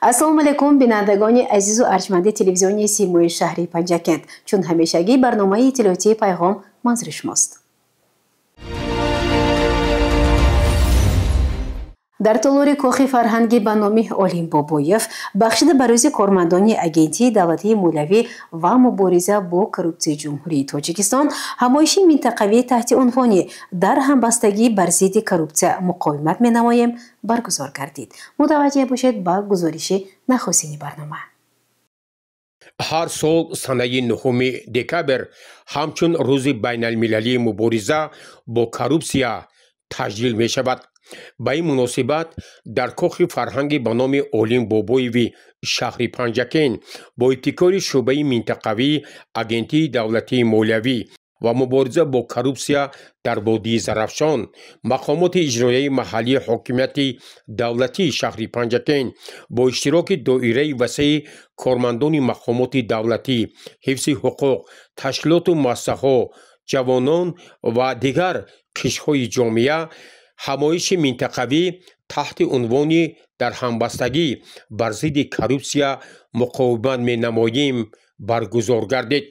Ассалому алайкум, бинандагони азизу арҷманди телевизиони Симои шаҳри Панҷакент. Чун ҳамешагӣ барномаи иттилоотии Пайғом манзури шумост. Дар толори кохи фарҳангӣ ба номи Олим Бобоев бахшида ба рӯзи кормандони Агентии давлатии молиявӣ ва мубориза бо коррупсияи Ҷумҳурии Тоҷикистон ҳамоиши минтақавӣ таҳти унвони «Дар ҳамбастагӣ бар зидди коррупсия муқовимат менамоем» баргузор гардид. Мутаваҷҷеҳ бошед ба гузориши нахустини барнома. Ҳар сол санаи 9 декабр ҳамчун рӯзи байналмилалии мубориза бо коррупсия таҷлил мешавад. Ба ин муносибат дар кохи фарҳанги ба номи Олим Бобоеви шаҳри Панҷакент бо ибтикори шӯъбаи минтақавии Агентии давлатии молиявӣ ва мубориза бо коррупсия дар водии Зарафшон, мақомоти иҷроияи маҳаллии ҳокимияти давлатии шаҳри Панҷакент бо иштироки доираи васеи кормандони мақомоти давлатӣ, ҳифзи ҳуқуқ, ташкилоту муассисаҳо, ҷавонон ва дигар қишрҳои ҷомеа ҳамоиши минтақавӣ таҳти унвони «Дар ҳамбастагӣ бар зидди коррупсия муқовимат менамоем» баргузор гардид.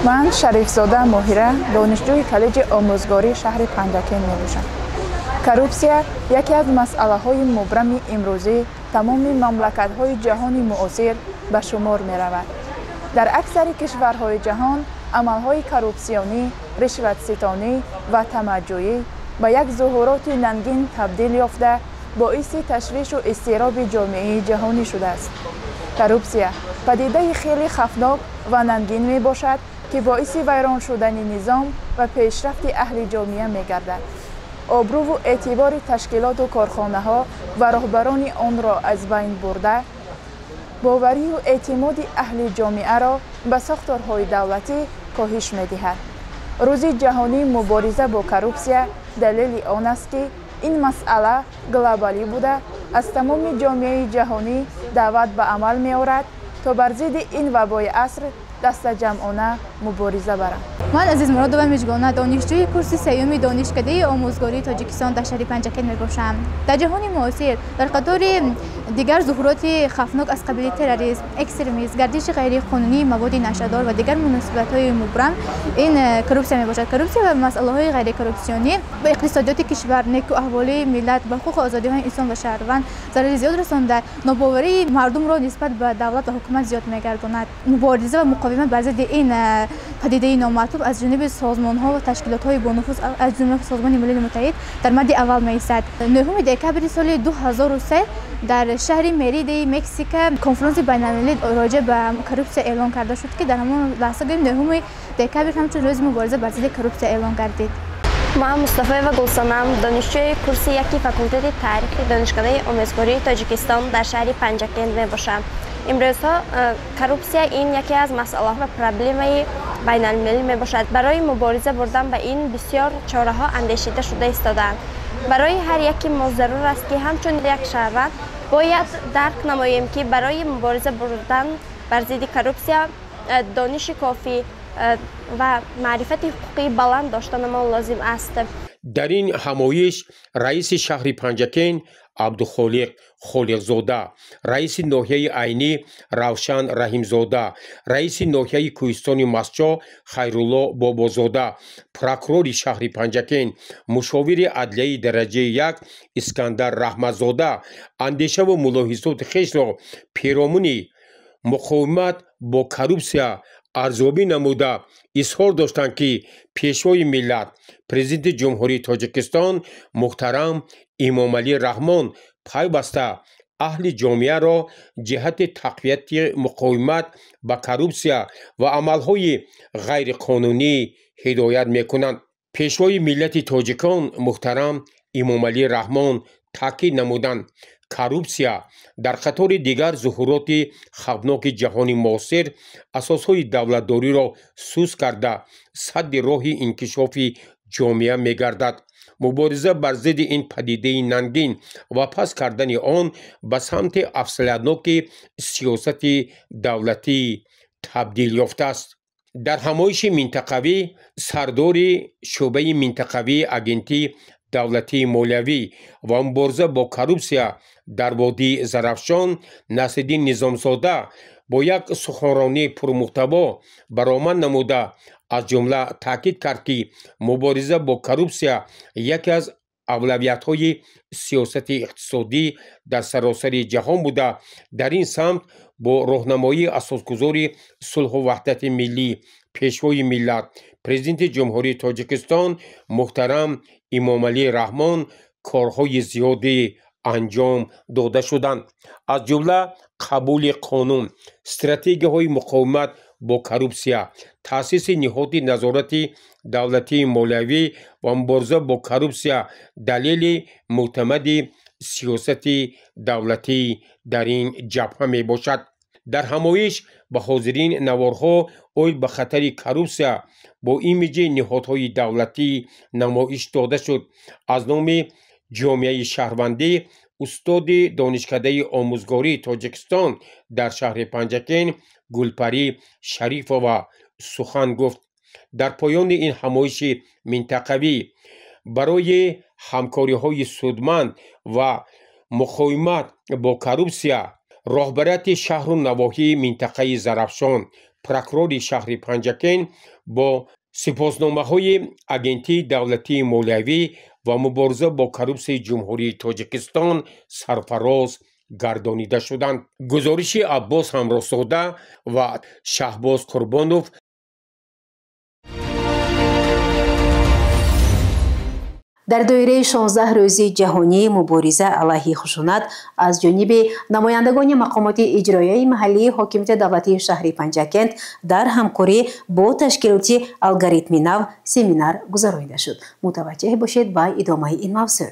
Ман Шарифзода Моҳира, донишҷӯи коллеҷи омӯзгории шаҳри Панҷакент мебошам. Коррупсия яке аз масъалаҳои мубрами имрӯзӣ тамоми мамлакатҳои ҷаҳони муосир ба шумор меравад. Дар аксари кишварҳои ҷаҳон амалҳои коррупсионӣ, ришватситонӣ ва тамаҷҷӯӣ ба як зуҳуроти нангин табдил ёфта, боиси ташвишу изтироби ҷомеаи ҷаҳонӣ шудааст. Коррупсия падидаи хеле хавфнок ва нангин мебошад, ки боиси вайрон шудани низом ва пешрафти аҳли ҷомеа мегардад. Обрӯву эътибори ташкилоту корхонаҳо ва роҳбарони онро аз байн бурда, боварию эътимоди аҳли ҷомеаро ба сохторҳои давлатӣ коҳиш медиҳад. Рӯзи ҷаҳонии мубориза бо коррупсия далели он аст, ки ин масъала глобалӣ буда, аз тамоми ҷомеаи ҷаҳонӣ даъват ба амал меорад, то бар зидди ин вабои аср дастаҷамъона мубориза баранд. Ман Азиз Муродова Мижгона, донишҷӯи курси сеюми Донишкадаи омӯзгории Тоҷикистон дар шаҳри Панҷакент мебошам. Дар ҷаҳони муосир дар қатори дигар зуҳуроти хавфнок аз қабили терроризм, экстремизм, гардиши ғайриқонунии маводи нашъадор ва дигар муносибатҳои мубрам ин коррупсия мебошад. Коррупсия ва масъалаҳои ғайрикоррупсионӣ ба иқтисодиёти кишвар, некуаҳволии миллат, ба ҳуқуқу озодиҳои инсон ва шаҳрванд зарари зиёд расонда, нобоварии мардумро нисбат ба давлат ва ҳукумат зиёд мегардонад. Мубориза ва муқовимат бар зидди ин падидаи номатлуб аз ҷониби созмонҳо ва ташкилотҳои бонуфуз, аз ҷумла Созмони Милали Муттаҳид, дар мадди аввал меистад. 9 декабри соли 2003 дар шаҳри Меридаи Мексика конфронси байналмилалӣ роҷеъ ба коррупсия эълон карда шуд, ки дар ҳамон лаҳза гӯем 9 декабр ҳамчун рӯзи мубориза бар зидди коррупсия эълон гардид. Ман Мустафоева Гулсанам, донишҷӯи курси яки факултети таърихи Донишкадаи омӯзгории Тоҷикистон дар шаҳри Панҷакент мебошам. Имрӯзҳо коррупсия ин яке аз масъалаҳо ва проблемаи байналмилалӣ мебошад. Барои мубориза бурдан ба ин бисёр чораҳо андешида шуда истодаанд. Барои ҳар яки мо зарур аст, ки ҳамчун як шаҳрванд бояд дарк намоем, ки барои мубориза бурдан бар зидди коррупсия дониши кофӣ ва маърифати ҳуқуқии баланд доштанамон лозим аст. Дар ин ҳамоиш раиси шаҳри Панҷакент Абдухолиқ Холиқзода, раиси ноҳияи Айнӣ Равшан Раҳимзода, раиси ноҳияи Кӯҳистони Мастчоҳ Хайрулло Бобозода, прокурори шаҳри Панҷакент, мушовири адлияи дараҷаи як Искандар Раҳматзода андешаву мулоҳизоти хешро перомуни муқовимат бо коррупсия арзёбӣ намуда, изҳор доштанд, ки Пешвои миллат, Президенти Ҷумҳурии Тоҷикистон муҳтарам Эмомалӣ Раҳмон пайваста аҳли ҷомеаро ҷиҳати тақвияти муқовимат ба коррупсия ва амалҳои ғайриқонунӣ ҳидоят мекунанд. Пешвои миллати тоҷикон муҳтарам Эмомалӣ Раҳмон таъкид намуданд, коррупсия дар қатори дигар зуҳуроти хавфноки ҷаҳони муосир асосҳои давлатдориро суст карда, садди роҳи инкишофи ҷомеа мегардад. Мубориза бар зидди ин падидаи нангин ва паст кардани он ба самти афзалиятноки сиёсати давлатӣ табдил ёфтааст. Дар ҳамоиши минтақавӣ сардори шӯъбаи минтақавии Агентии давлатии молиявӣ ва мубориза бо коррупсия дар водии Зарафшон Насриддин Низомзода бо як суханронии пурмуҳтаво баромад намуда, аз ҷумла таъкид кард, ки мубориза бо коррупсия яке аз авлавиятҳои сиёсати иқтисодӣ дар саросари ҷаҳон буда, дар ин самт бо роҳнамоии асосгузори сулҳу ваҳдати миллӣ, пешвои миллат, президенти Ҷумҳурии Тоҷикистон муҳтарам Имомалӣ Раҳмон корҳои зиёде анҷом дода шуданд, аз ҷумла қабули қонун, стратегияҳои муқовимат бо коррупсия, таъсиси ниҳоди назорати давлатии молиявӣ ва мубориза бо коррупсия далели мӯътамади сиёсати давлатӣ дар ин ҷабҳа мебошад. Дар ҳамоиш ба ҳозирин наворҳо оид ба хатари коррупсия бо имиҷи ниҳодҳои давлатӣ намоиш дода шуд. Аз номи ҷомеаи шаҳрвандӣ устоди Донишкадаи омӯзгории Тоҷикистон дар шаҳри Панҷакент Гулпарӣ Шарифова сухан гуфт. Дар поёни ин ҳамоиши минтақавӣ барои ҳамкориҳои судманд ва муқовимат бо коррупсия роҳбарияти шаҳру навоҳии минтақаи Зарафшон, прокурори шаҳри Панҷакент бо сипосномаҳои Агентии давлатии молиявӣ ва мубориза бо коррупсияи Ҷумҳурии Тоҷикистон сарфароз гардонида шуданд. Гузориши Аббос Ҳамроҳзода ва Шаҳбоз Қурбонов. Дар доираи 16 рӯзи ҷаҳонии мубориза алайҳи хушунат аз ҷониби намояндагони мақомоти иҷроияи маҳаллии ҳокимияти давлатии шаҳри Панҷакент дар ҳамкорӣ бо ташкилоти Алгоритми нав семинар гузаронида шуд. Мутаваҷҷеҳ бошед ба идомаи ин мавзӯъ.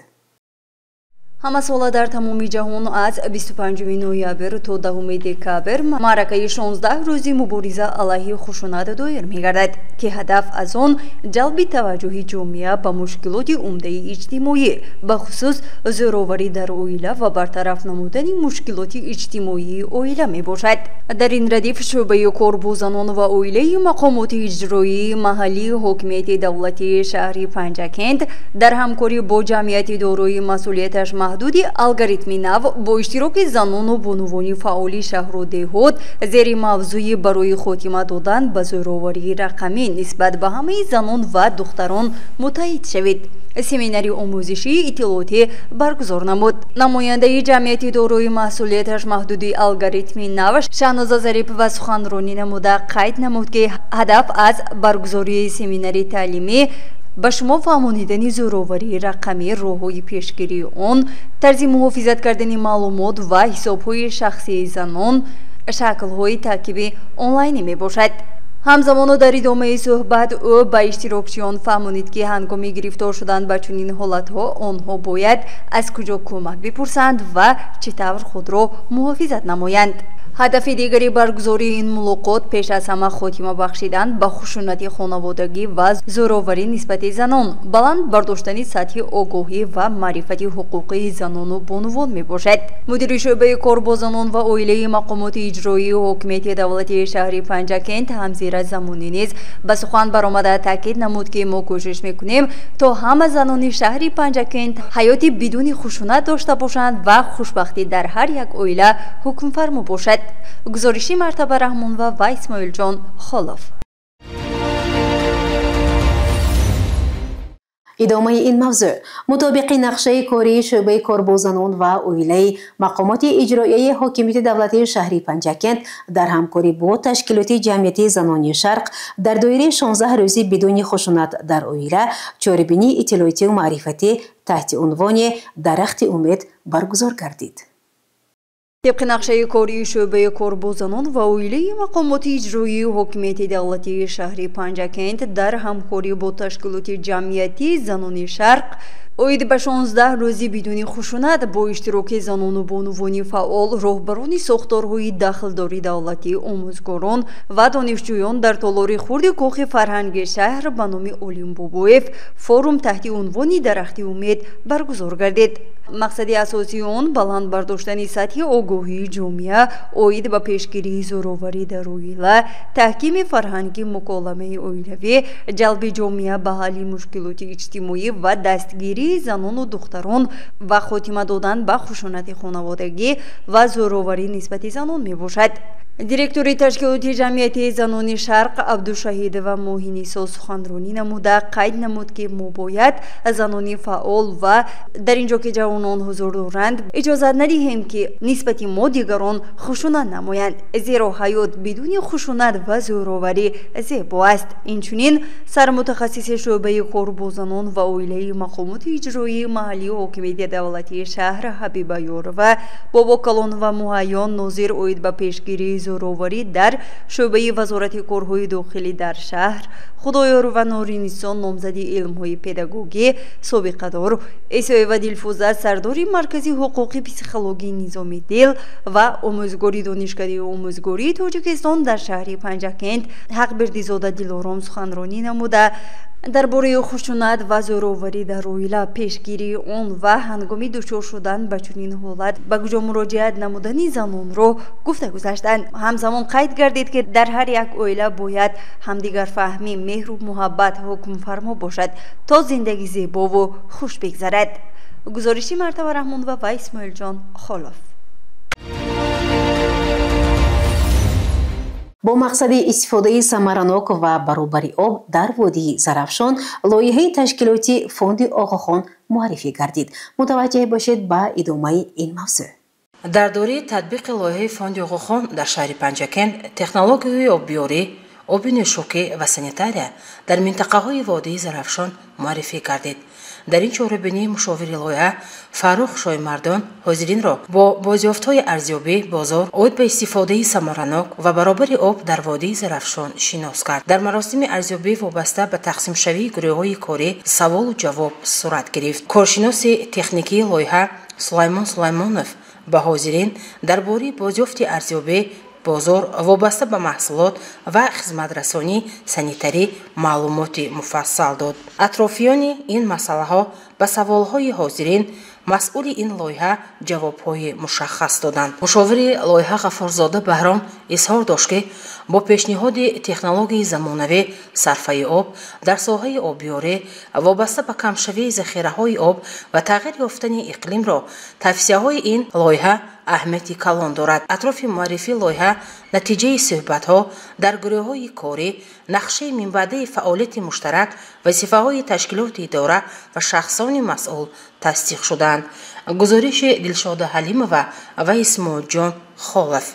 Ҳамасола дар тамоми ҷаҳон аз 25 ноябр то 10 декабр маъракаи 16 рӯзи мубориза алайҳи хушунат доир мегардад, ки ҳадаф аз он ҷалби таваҷҷӯҳи ҷомеа ба мушкилоти умдаи иҷтимоӣ, бахусус зӯроварӣ дар оила ва бартараф намудани мушкилоти иҷтимоии оила мебошад. Дар ин радиф шӯъбаи кор бо занон ва оилаи мақомоти иҷроии маҳаллии ҳокимияти давлатии шаҳри Панҷакент дар ҳамкорӣ бо ҷамъияти дорои масъулияташ маҳдуди Алгоритми нав бо иштироки занону бонувони фаъоли шаҳру деҳот зери мавзӯи барои хотима додан ба зӯроварии рақамӣ нисбат ба ҳамаи занон ва духтарон муттаҳид шавед семинари омӯзишии иттилоотӣ баргузор намуд. Намояндаи ҷамъияти дорои маҳсулияташ маҳдуди Алгоритми нав Шаҳноза Зарипова суханронӣ намуда қайд намуд, ки ҳадаф аз баргузории семинари таълимӣ ба шумо фаҳмонидани зӯроварии рақамӣ, роҳҳои пешгирии он, тарзи муҳофизат кардани маълумот ва ҳисобҳои шахсии занон, шаклҳои таъқиби онлайнӣ мебошад. Ҳамзамоно дар идомаи суҳбат ӯ ба иштирокчиён фаҳмонид, ки ҳангоми гирифтор шудан ба чунин ҳолатҳо онҳо бояд аз куҷо кӯмак бипурсанд ва чӣ тавр худро муҳофизат намоянд. Ҳадафи дигари баргузории ин мулоқот пеш аз ҳама хотима бахшидан ба хушунати хонаводагӣ ва зӯроварӣ нисбати занон, баланд бардоштани сатҳи огоҳӣ ва маърифати ҳуқуқии занону бонувон мебошад. Мудири шӯъбаи кор бо занон ва оилаи мақомоти иҷроии ҳокимияти давлатии шаҳри Панҷакент Ҳамзира Замонӣ низ ба сухан баромада таъкид намуд, ки мо кӯшиш мекунем то ҳама занони шаҳри Панҷакент ҳаёти бидуни хушунат дошта бошанд ва хушбахтӣ дар ҳар як оила ҳукмфармо бошад. Гузориши Мартаба Раҳмонова ва Исмоилҷон Холов. Идомаи ин мавзӯъ. Мутобиқи нақшаи кории шӯъбаи кор бо занон ва оилаи мақомоти иҷроияи ҳокимияти давлатии шаҳри Панҷакент дар ҳамкорӣ бо ташкилоти ҷамъиятии занони Шарқ дар доираи 16 рӯзи бидуни хушунат дар оила чорабинии иттилоотию маърифатӣ таҳти унвони «Дарахти умед» баргузор гардид. Тибқи нақшаи кории шӯъбаи кор бо занон ва оилаи мақомоти иҷроии ҳокимияти давлатии шаҳри Панҷакент дар ҳамкорӣ бо ташкилоти ҷамъиятии занони Шарқ оид ба 16 рӯзи бидуни хушунат бо иштироки занону бонувони фаъол, роҳбарони сохторҳои дахлдори давлатӣ, омӯзгорон ва донишҷӯён дар толори хурди кохи фарҳанги шаҳр ба номи Олим Бобоев форум таҳти унвони «Дарахти умед» баргузор гардид. Мақсади асосии он баланд бардоштани сатҳи огоҳии ҷомеа оид ба пешгирии зӯроварӣ дар оила, таҳкими фарҳанги муколамаи оилавӣ, ҷалби ҷомеа ба ҳалли мушкилоти иҷтимоӣ ва дастгирии занону духтарон ва хотима додан ба хушунати хонаводагӣ ва зӯроварӣ нисбати занон мебошад. Директори ташкилоти ҷамъиятии занони Шарқ Абдушаҳидова Моҳинисо суханронӣ намуда қайд намуд, ки мо бояд занони фаъол ва дар ин ҷо ки ҷавонон ҳузур доранд иҷозат надиҳем, ки нисбати мо дигарон хушунат намоянд, зеро ҳаёт бидуни хушунат ва зӯроварӣ зебо аст. Инчунин сармутахассиси шӯъбаи кор бо занон ва оилаи мақомоти иҷроии маҳаллию ҳокимияти давлатии шаҳр Ҳабиба Ёрова, Бобокалон ва Муҳайён нозир оид ба пешгирии зӯроварӣ дар шӯъбаи вазорати корҳои дохилӣ дар шаҳр, Худоёрова Нуринисо номзади илмҳои педагогӣ собиқадор, Исоева Дилфуза сардори маркази ҳуқуқи психологии Низоми дил ва омӯзгори Донишкадаи омӯзгории Тоҷикистон дар шаҳри Панҷакент Ҳақбердизода Дилором суханронӣ намуда дар бораи хушунат ва зӯроварӣ дар оила, пешгирии он ва ҳангоми дучор шудан ба чунин ҳолат ба куҷо муроҷиат намудани занонро гуфта гузаштанд. Ҳамзамон қайд гардид, ки дар ҳар як оила бояд ҳамдигарфаҳмӣ, меҳру муҳаббат ҳукмфармо бошад, то зиндагӣ зебову хуш бигзарад. Гузориши Мартава Раҳмонова ва Исмоилҷон Холов. Бо мақсади истифодаи самаранок ва баробари об дар водии Зарафшон лоиҳаи ташкилоти фонди Оғохон муаррифӣ гардид. Мутаваҷҷеҳ бошед ба идомаи ин мавзӯъ. Дар доираи татбиқи лоиҳаи фонди Оғохон дар шаҳри Панҷакент технологияҳои оббиёрӣ, оби нӯшокӣ ва санитария дар минтақаҳои водии Зарафшон муаррифӣ гардид. Дар ин чорабинӣ мушовири лоиҳа Фаррух Шоимардон ҳозиринро бо бозёфтҳои арзёбӣ бозор оид ба истифодаи самаранок ва баробари об дар водии Зарафшон шинос кард. Дар маросими арзёбӣ вобаста ба тақсимшавии гурӯҳҳои корӣ саволу ҷавоб сурат гирифт. Коршиноси техникии лоиҳа Сулаймон Сулаймонов ба ҳозирин дар бораи бозёфти арзёбӣ бозор вобаста ба маҳсулот ва хизматрасонии санитарӣ маълумоти муфассал дод. Атрофиёни ин масъалаҳо ба саволҳои ҳозирин масъули ин лоиҳа ҷавобҳои мушаххас доданд. Мушовири лоиҳа Ғаффорзода Баҳром изҳор дошт, ки бо пешниҳоди технологияи замонавӣ сарфаи об дар соҳаи обёрӣ вобаста ба камшавии захираҳои об ва тағйир ёфтани иқлимро тавсияҳои ин лоиҳа аҳамияти калон дорад. Атрофи муаррифии лоиҳа натиҷаи суҳбатҳо дар гурӯҳҳои корӣ, нақшаи минбаъдаи фаъолияти муштарак, вазифаҳои ташкилоти идора ва шахсони масъул тасдиқ шуданд. Гузориши Дилшода Ҳалимова ва Исмоилҷон Холов.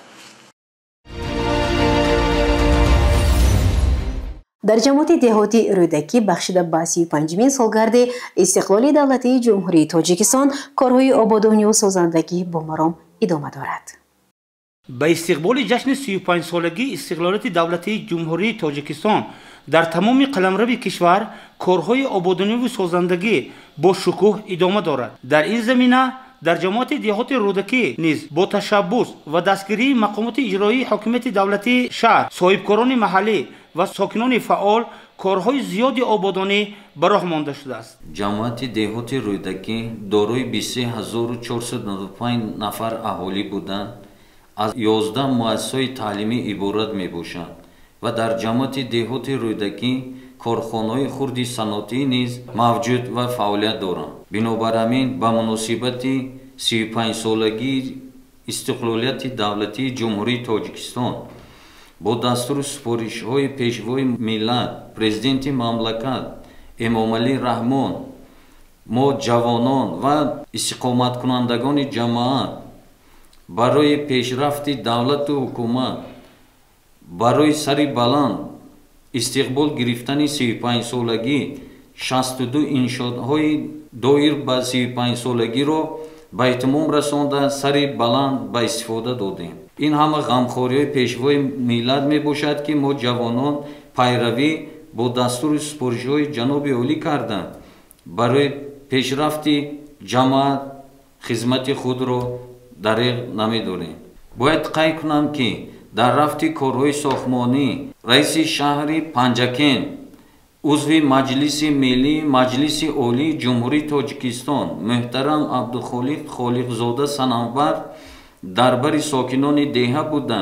Дар ҷамоати деҳоти Рӯдакӣ бахшида ба 35-мин солгарди истиқлоли давлатии Ҷумҳурии Тоҷикистон корҳои ободонию созандагӣ бо маром идома дорад. Ба истиқболи ҷашни 35-солагии истиқлолияти давлатии Ҷумҳурии Тоҷикистон дар тамоми қаламрави кишвар корҳои ободониву созандагӣ бо шукӯҳ идома дорад. Дар ин замина дар ҷамоати деҳоти Рӯдакӣ низ бо ташаббус ва дастгирии мақомоти иҷроии ҳокимияти давлатии шаҳр, соҳибкорони маҳаллӣ ва сокинони фаъол корҳои зиёди ободонӣ ба роҳ монда шудааст. Ҷамоати деҳоти Рӯдакӣ дорои 23495 нафар аҳолӣ буда, аз 11 муассисаҳои таълимӣ иборат мебошад ва дар ҷамоати деҳоти Рӯдакӣ корхонаҳои хурди саноатӣ низ мавҷуд ва фаъолият доранд. Бинобар ҳамин ба муносибати 35-солагии истиқлолияти давлатии Ҷумҳурии Тоҷикистон бо дастуру супоришҳои Пешвои миллат, Президенти мамлакат Эмомалӣ Раҳмон, мо ҷавонон ва истиқоматкунандагони ҷамоат барои пешрафти давлату ҳукумат, барои сари баланд истиқбол гирифтани 35-солагӣ 62 иншоотҳои доир ба 35-солагиро ба итмом расонда сари баланд ба истифода додем. Ин ҳама ғамхориҳои Пешвои миллат мебошад, ки мо ҷавонон пайравӣ бо дастуру супоришҳои ҷаноби олӣ карда барои пешрафти ҷамоат хизмати худро дареғ намедорем. Бояд қайд кунам, ки дар рафти корҳои сохтмонӣ раиси шаҳри Панҷакент Узви Маҷлиси Миллии Маҷлиси Олии Ҷумҳурии Тоҷикистон муҳтарам Абдухолиқ Холиқзода Санавбар дар бари сокинони деҳа буда,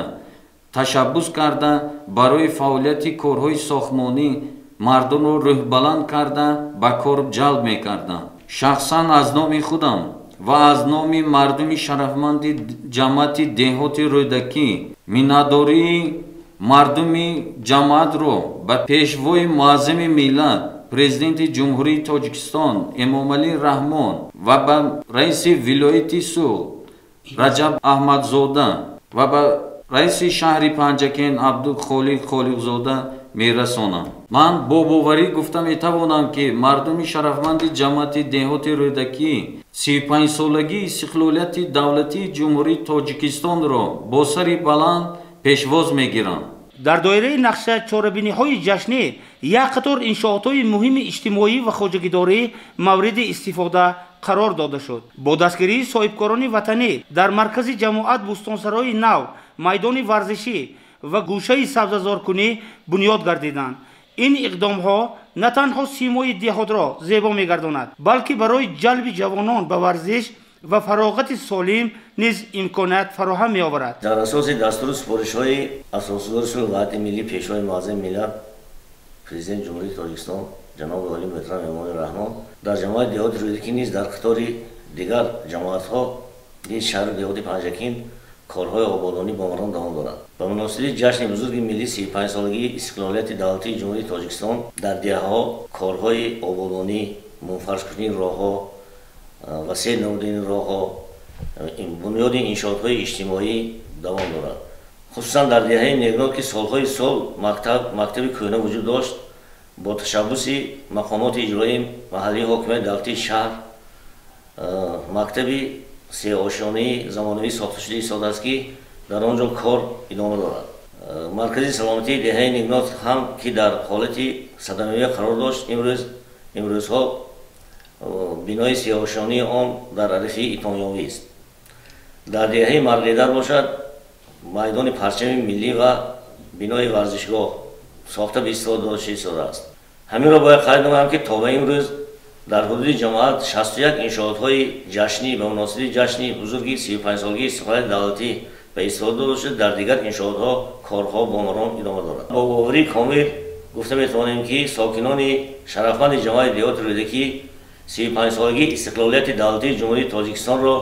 ташаббус карда, барои фаъолияти корҳои сохтмонӣ мардумро рӯҳбаланд карда, ба кор ҷалб мекарданд. Шахсан аз номи худам ва аз номи мардуми шарафманди ҷамъияти деҳоти Рӯдакӣ миннатдории мардуми ҷамъиятро ба пешвои муаззами миллат, президенти Ҷумҳурии Тоҷикистон Эмомалӣ Раҳмон ва ба раиси вилояти Суғд Раҷаб Аҳмадзода ва ба раиси шаҳри Панҷакент Абдухолиқ Холиқзода мерасонам. Ман бо боварӣ гуфта метавонам, ки мардуми шарафманди ҷамъияти деҳоти Рӯдакӣ 35-солагии истиқлолияти давлатии Ҷумҳурии Тоҷикистонро бо сари баланд пешвоз мегиранд. Дар доираи нақша чорабиниҳои ҷашнӣ як қатор иншоотҳои муҳими иҷтимоӣ ва хоҷагидорӣ мавриди истифода қарор дода шуд. Бо дастгирии соҳибкорони ватанӣ дар маркази ҷамоат бӯстонсарои нав, майдони варзишӣ ва гӯшаи сабзазоркунӣ бунёд гардиданд. Ин иқдомҳо на танҳо симои деҳотро зебо мегардонад, балки барои ҷалби ҷавонон ба варзиш ва фароғати солим низ имконият фароҳам меоварад. Дар асоси дастуру супоришҳои асосгузори сулҳу ваҳдати миллӣ, пешвои муаззами миллат, президенти Ҷумҳурии Тоҷикистон ҷаноби олии муҳтарам Эмомалӣ Раҳмон дар ҷамоати деҳоти Рӯдакӣ низ дар қатори дигар ҷамоатҳо низ шаҳру деҳоти Панҷакент корҳои ободонӣ бо маром давом дорад. Ба муносибати ҷашни бузурги миллӣ 35-солагии истиқлолияти давлатии Ҷумҳурии Тоҷикистон дар деҳаҳо корҳои ободонӣ, мунфаршкунии роҳҳо, васеъ намудани роҳҳо, бунёди иншоотҳои иҷтимоӣ давом дорад. Хусусан дар деҳаи Негнот, ки солҳои сол мактаби кӯҳна вуҷуд дошт, бо ташаббуси мақомоти иҷроии маҳаллии ҳокимияти давлатии шаҳр мактаби сеошёнаи замонавӣ сохта шуда истодааст, ки дар он ҷо кор идома дорад. Маркази саломатии деҳаи Негнот ҳам, ки дар ҳолати садамавӣ қарор дошт, имрӯзҳо бинои сеошёнаи он дар арифаи итмомёбист. Дар деҳаи Марғидар бошад, майдони парчами миллӣ ва бинои варзишгоҳ сохта ба истифода дода истодааст. Ҳаминро бояд қайд намоям, ки то ба имрӯз дар ҳудуди ҷамоат 61 иншоотҳои ҷашнӣ ба муносибати ҷашни бузурги 35-солагии истиқлолияти давлатӣ ба истифода дода шуда, дар дигар иншоотҳо корҳо бо маром идома дорад. Бо боварии комил гуфта метавонем, ки сокинони шарафманди ҷамоати деҳоти Рӯдакӣ 35-солагии истиқлолияти давлатии Ҷумҳурии Тоҷикистонро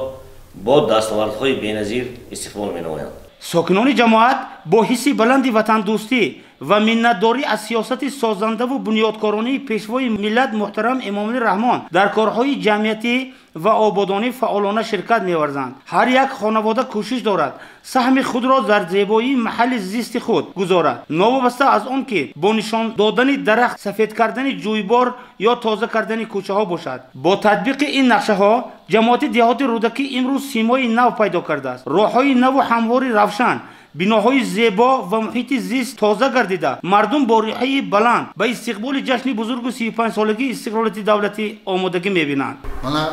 бо дастовардҳои беназир истиқбол менамоянд. Сокинони ҷамоат бо ҳисси баланди ватандӯстӣ ва миннатдорӣ аз сиёсати созандаву бунёдкоронаи пешвои миллат муҳтарам Эмомалӣ Раҳмон дар корҳои ҷамъиятӣ ва ободонӣ фаъолона ширкат меварзанд. Ҳар як хонавода кӯшиш дорад саҳми худро дар зебоии маҳалли зисти худ гузорад, новобаста аз он ки бо нишон додани дарахт, сафед кардани ҷӯйбор ё тоза кардани кӯчаҳо бошад. Бо татбиқи ин нақшаҳо ҷамоати деҳоти Рӯдакӣ имрӯз симои нав пайдо кардааст. Роҳҳои наву ҳамвори равшан, биноҳои зебо ва муҳити зист тоза гардида, мардум бо рӯҳияи баланд ба истиқболи ҷашни бузургу 35-солагии истиқлолияти давлатӣ омодагӣ мебинанд. Мана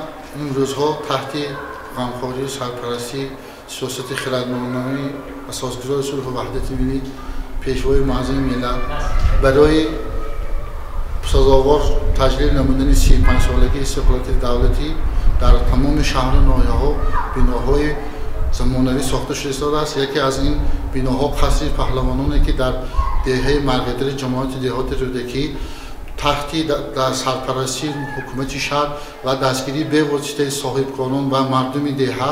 имрӯзҳо таҳти ғамхории сарпарастии сиёсати хирадмандонаи асосгузори сулҳу ваҳдати миллӣ, пешвои муаззами миллат барои сазовор таҷлил намудани 35-солагии истиқлолияти давлатӣ дар тамоми шаҳру ноҳияҳо биноҳои замонавӣ сохта шуда истодааст. Яке аз ин биноҳо қасри паҳлавононе, ки дар деҳаи Марғидари ҷамоати деҳоти Рӯдакӣ таҳти сарпарастии ҳукумати шаҳр ва дастгирии бевоситаи соҳибкорон ва мардуми деҳа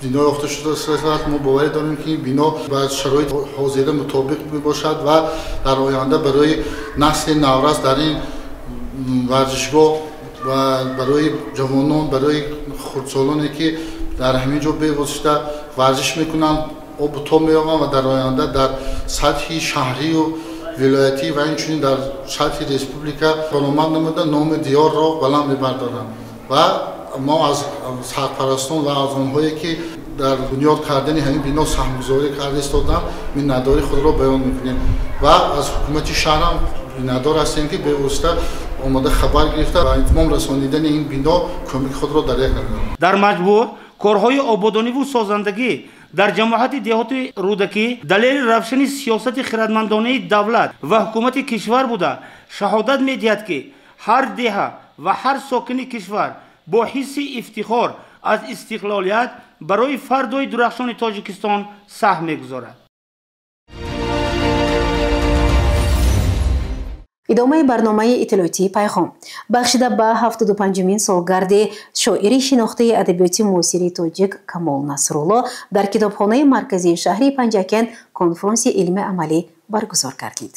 бино ёфта шудааст. Мо боварӣ дорем, ки ин бино ба шароити ҳозира мутобиқ мебошад ва дар оянда барои насли наврас дар ин варзишгоҳ ва барои ҷавонон, барои хурдсолоне, ки дар ҳамин ҷо бевосита варзиш мекунанд, обу тоб меёбанд ва дар оянда дар сатҳи шаҳрию вилоятӣ ва инчунин дар сатҳи республика баромад намуда номи диёрро баланд мебардоранд. Ва мо аз сарпарастон ва аз онҳое, ки дар бунёд кардани ҳамин бино саҳмгузорӣ карда истоданд, миннатдории худро баён мекунем ва аз ҳукумати шаҳрам миннатдор ҳастем, ки бевосита омода хабар гирифта ва итмом расонидани ин бино кӯмаки худро дарёфт намуданд. Дар маҷмӯъ корҳои ободониву созандагӣ Дар ҷамоати деҳоти Рӯдакӣ далели равшани сиёсати хирадмандонаи давлат ва ҳукумати кишвар буда, шаҳодат медиҳад, ки ҳар деҳа ва ҳар сокини кишвар бо ҳисси ифтихор аз истиқлолият барои фардои дурахшони Тоҷикистон саҳм мегузорад. Идомаи барномаи иттилоотии пайғом бахшида ба 75-умин солгарди шоири шинохтаи адабиёти муосири тоҷик Камол Насрулло дар китобхонаи марказии шаҳри Панҷакент конфронси илми амалӣ баргузор гардид.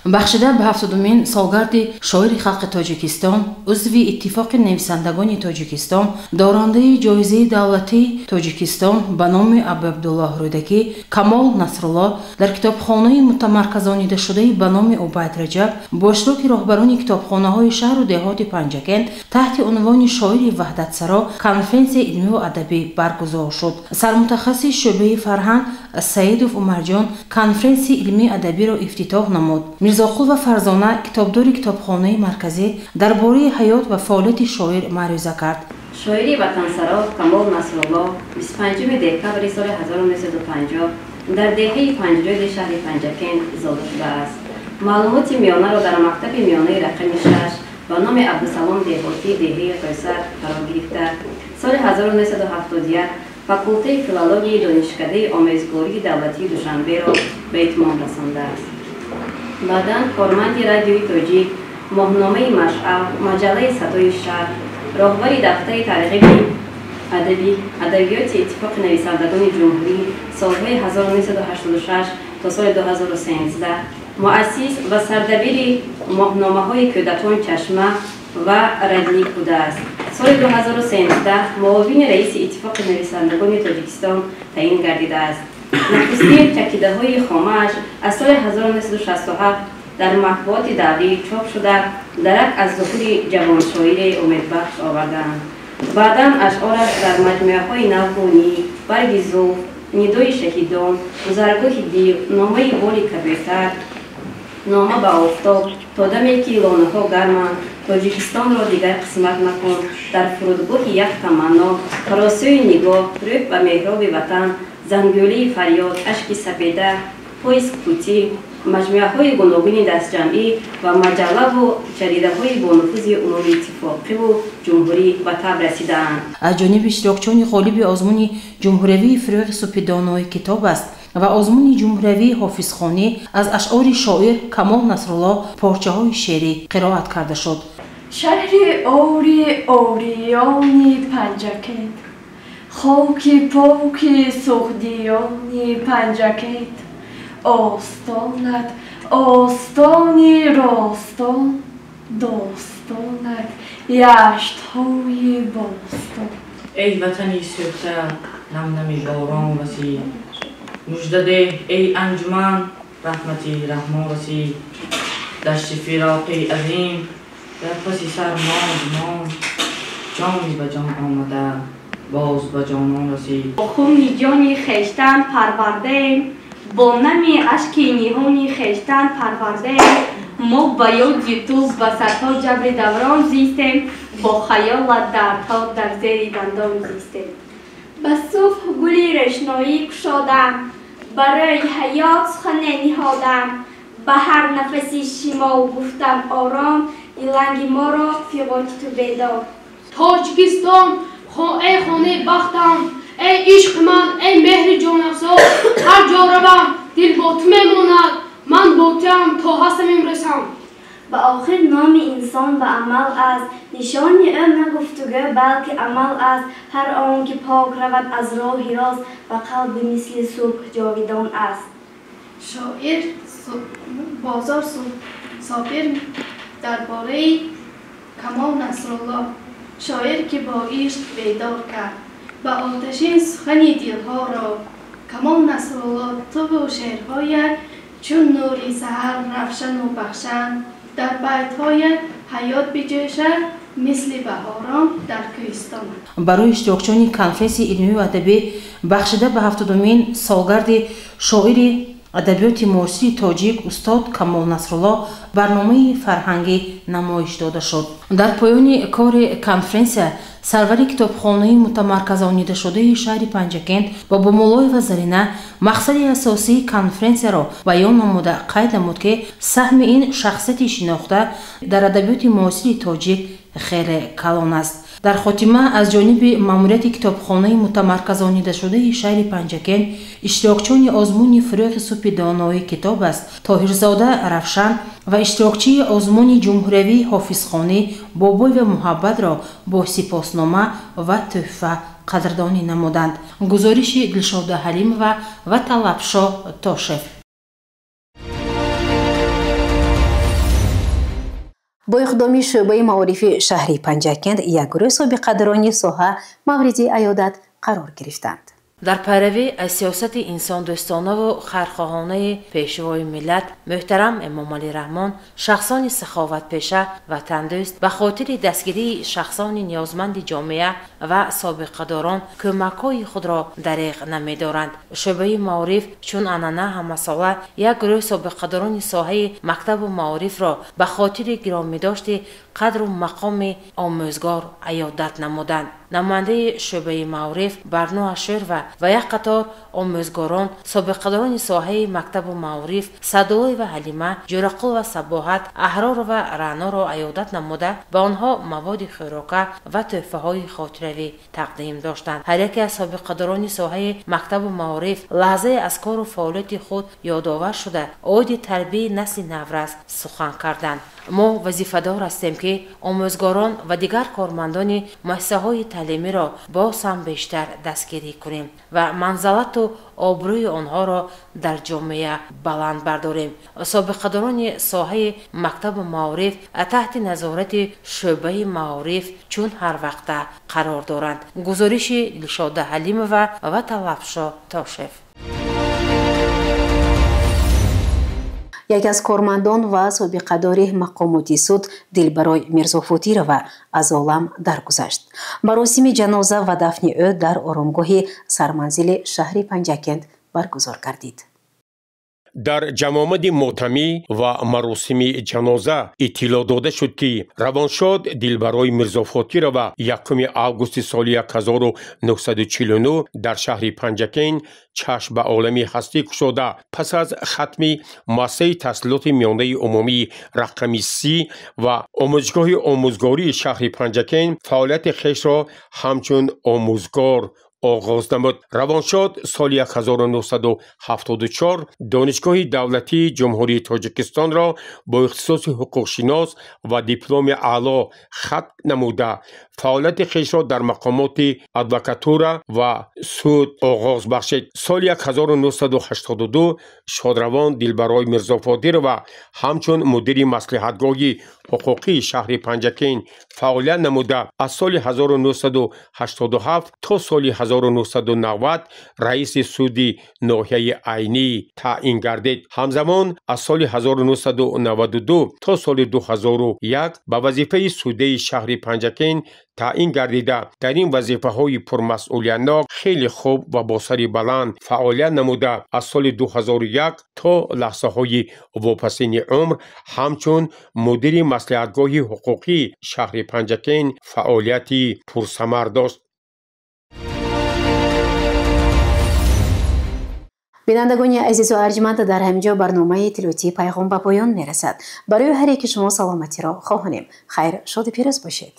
Бахшида ба 70-умин солгарди шоири халқи Тоҷикистон, узви Иттифоқи нависандагони Тоҷикистон, дорандаи ҷоизаи давлатии Тоҷикистон ба номи Абуабдуллоҳ Рӯдакӣ Камол Насрулло дар китобхонаи мутамарказонидашудаи ба номи Убайд Раҷаб бо иштироки роҳбарони китобхонаҳои шаҳру деҳоти Панҷакент таҳти унвони шоири ваҳдатсаро конференсияи илмиву адабӣ баргузор шуд. Сармутахассиси шӯъбаи фарҳанг Саидов Умарҷон конференсияи илмии адабиро ифтитоҳ намуд. Мирзоқул ва Фарзона, китобдори китобхонаи марказӣ, дар бораи ҳаёт ва фаъолияти шоир маърӯза кард. Шоири ватансаро Камол Насрулло 25 декабри соли 1950 дар деҳаи Панҷрӯди шаҳри Панҷакент зода шудааст. Маълумоти миёнаро дар мактаби миёнаи рақами 6 ба номи Абдусалом Деҳотӣ деҳаи Қойсар фаро гирифта, соли 1971 факултаи филологияи Донишкадаи омӯзгории давлатии Душанберо ба итмом расондааст. Баъдан корманди радиои тоҷик, моҳномаи Машъал, маҷаллаи Садои шарқ, роҳбари дафтари тарғиби адабиёти Иттифоқи нависандагони ҷумҳурӣ солҳои 1986 то соли 2013, муассис ва сардабири моҳномаҳои Кӯдакон Чашма ва Родник будааст. Соли 2013 муовини раиси Иттифоқи нависандагони Тоҷикистон таъин гардидааст. Нахустин чакидаҳои хомааш аз соли 1967 дар матбуоти даврӣ чоп шуда, дарак аз зуҳури ҷавоншоире умедбахш овардаанд. Баъдан ашъораш дар маҷмӯаҳои Навгонӣ, Барги зулф, Нидои шаҳидон, Гузаргоҳи див, Номаи боли кабӯтар, Нома ба офтоб, То даме ки лонаҳо гарманд, Тоҷикистонро дигар қисмат макун, Дар фурудгоҳи як таманно, Фаросӯи нигоҳ, Рӯҳ ба меҳроби ватан, Зангӯлии фарёд, Ашки сапеда, Поиск путӣ, маҷмӯаҳои гуногуни дастҷамъӣ ва маҷаллаву ҷаридаҳои бонуфузи умумииттифоқиву ҷумҳурӣ ба таб расидаанд. Аз ҷониби иштирокчиёни ғолиби озмуни ҷумҳуриявии Фирӯғи супидонои китоб аст ва озмуни ҷумҳуриявии ҳофизхонӣ аз ашъори шоир Камол Насрулло порчаҳои шеърӣ қироат карда шуд. Шаҳри ори ориёни Панҷакент, хоки поки суғдиёни Панҷакент, остонат остони ростон, достонат яштҳои бостон. Эй ватани сӯхта, намнами борон расид, мужда деҳ эй анҷуман, раҳмати раҳмон расид. Дашти фироқи азим дар паси сар монд монд, ҷони ба ҷон омада боз ба ҷонон расид. Бо хуни ҷони хештан парвардаем, бо нами ашки ниҳони хештан парвардаем. Мо ба ёди ту ба садҳо ҷабри даврон зистем, бо хаёлат дардҳо дар зери дандон зистем. Ба субҳ гули рӯшноӣ кушодам, барои ҳаёт сухане ниҳодам. Ба ҳар нафаси шимол гуфтам ором, иланги моро фиғони ту бедор. Тоҷикистон, эй хонаи бахтам, эй ишқи ман, эй меҳри ҷонафзо, ҳар ҷо равам дил бо ту мемонад, ман бо туям то ҳастам имрӯзам. Ба охир номи инсон ба амал аст, нишони ӯ на гуфтугӯ, балки амал аст. Ҳар он ки пок равад аз роҳи рост, ба қалби мисли субҳ ҷовидон аст. Шоир Бозор Собир дар бораи Камол Насрулло, шоир ки бо ишқ бедор кард ба оташин сухани дилҳоро. Камол Насрулло, туву шеърҳоят чун нури саҳар равшану бахшанд, дар байтҳоят ҳаёт биҷӯшад мисли баҳорон дар кӯҳистон. Барои иштирокчиёни конференсияи илмию адабӣ бахшида ба 70-умин солгарди шоири Адабиёти муосири тоҷик устод Камол Насрулло барномаи фарҳангӣ намоиш дода шуд. Дар поёни кори конференсия сарвари китобхонаи мутамарказонидашудаи шаҳри Панҷакент Бобомуллоева Зарина мақсади асосии конференсияро баён намуда қайд намуд, ки саҳми ин шахсияти шинохта дар адабиёти муосири тоҷик хеле калон аст. Дар хотима аз ҷониби маъмурияти китобхонаи мутамарказонидашудаи шаҳри Панҷакент иштирокчиёни озмуни «Фурӯғи субҳи доноӣ китоб аст» Тоҳирзода Равшан ва иштирокчии озмуни ҷумҳуриявии ҳофизхонӣ Бобоева Муҳаббатро бо сипоснома ва тӯҳфа қадрдонӣ намуданд. Гузориши Дилшода Ҳалимова ва Талабшоҳ Тошев. Бо иқдоми шӯъбаи маорифи шаҳри Панҷакент як гурӯҳ собиқадорони соҳа мавриди аёдат қарор гирифтанд. Дар пайравӣ аз сиёсати инсондӯстонаву хайрхоҳонаи пешвои миллат муҳтарам Эмомалӣ Раҳмон, шахсони саховатпеша, ватандӯст ба хотири дастгирии шахсони ниёзманди ҷомеа ва собиқадорон кӯмакҳои худро дареғ намедоранд. Шӯъбаи маориф чун анъана ҳамасола як гурӯҳ собиқадорони соҳаи мактабу маорифро ба хотири гиромидошти қадру мақоми омӯзгор аёдат намуданд. Намояндаи шӯъбаи маориф Барно Ашӯрова ва як қатор омӯзгорон, собиқадорони соҳаи мактабу маориф Садуллоева Ҳалима, Ҷӯрақулова Сабоҳат, Аҳророва Раъноро аёдат намуда ба онҳо маводи хӯрока ва тӯҳфаҳои хотиравӣ тақдим доштанд. Ҳар яке аз собиқадорони соҳаи мактабу маориф лаҳзае аз кору фаъолияти худ ёдовар шуда, оиди тарбияи насли наврас сухан карданд. Мо вазифадор ҳастем, ки омӯзгорон ва дигар кормандони муассисаҳои таълимиро боз ҳам бештар дастгирӣ кунем ва манзалату обрӯи онҳоро дар ҷомеа баланд бардорем. Собиқадорони соҳаи мактабу маориф таҳти назорати шӯъбаи маориф чун ҳар вақта қарор доранд. Гузориши Дилшода Ҳалимова ва Талабшоҳ Тошев. Яке аз кормандон ва собиқадори мақомоти суд Дилбарой Мирзофотирова аз олам даргузашт. Маросими ҷаноза ва дафни ӯ дар оромгоҳи сарманзили шаҳри Панҷакент баргузор гардид. Дар ҷамъомади мотамӣ ва маросими ҷаноза иттилоъ дода шуд, ки равоншод Дилбарой Мирзофотирова 1 августи соли 1949 дар шаҳри Панҷакент чашм ба олами ҳастӣ кушода, пас аз хатми муассисаи таҳсилоти миёнаи умумии рақами 30 ва омӯзгоҳи омӯзгории шаҳри Панҷакент фаъолияти хешро ҳамчун омӯзгор оғоз намуд. Равоншод соли 1974 Донишгоҳи давлатии Ҷумҳурии Тоҷикистонро бо ихтисоси ҳуқуқшинос ва дипломи аъло хатм намуда, фаъолияти хешро дар мақомоти адвокатура ва суд оғоз бахшид. Соли 1982 шодравон Дилбарой Мирзофотирова ҳамчун мудири маслиҳатгоҳи ҳуқуқии шаҳри Панҷакент фаъолият намуда, аз соли 1987 то соли 1990 раиси суди ноҳияи Айнӣ таъин гардид. Ҳамзамон аз соли 1992 то соли 2001 ба вазифаи судяи шаҳри Панҷакент таъин гардида, дар ин вазифаҳои пурмасъулиятнок хеле хуб ва бо сари баланд фаъолият намуда, аз соли 2001 то лаҳзаҳои вопасини умр ҳамчун мудири маслиҳатгоҳи ҳуқуқии шаҳри Панҷакент фаъолияти пурсамар дошт. Бинандагони азизу арҷманд, дар ҳамин ҷо барномаи иттилоотии «Пайғом» ба поён мерасад. Барои ҳар яки шумо саломатиро хоҳонем. Хайр, шоду пирӯз бошед.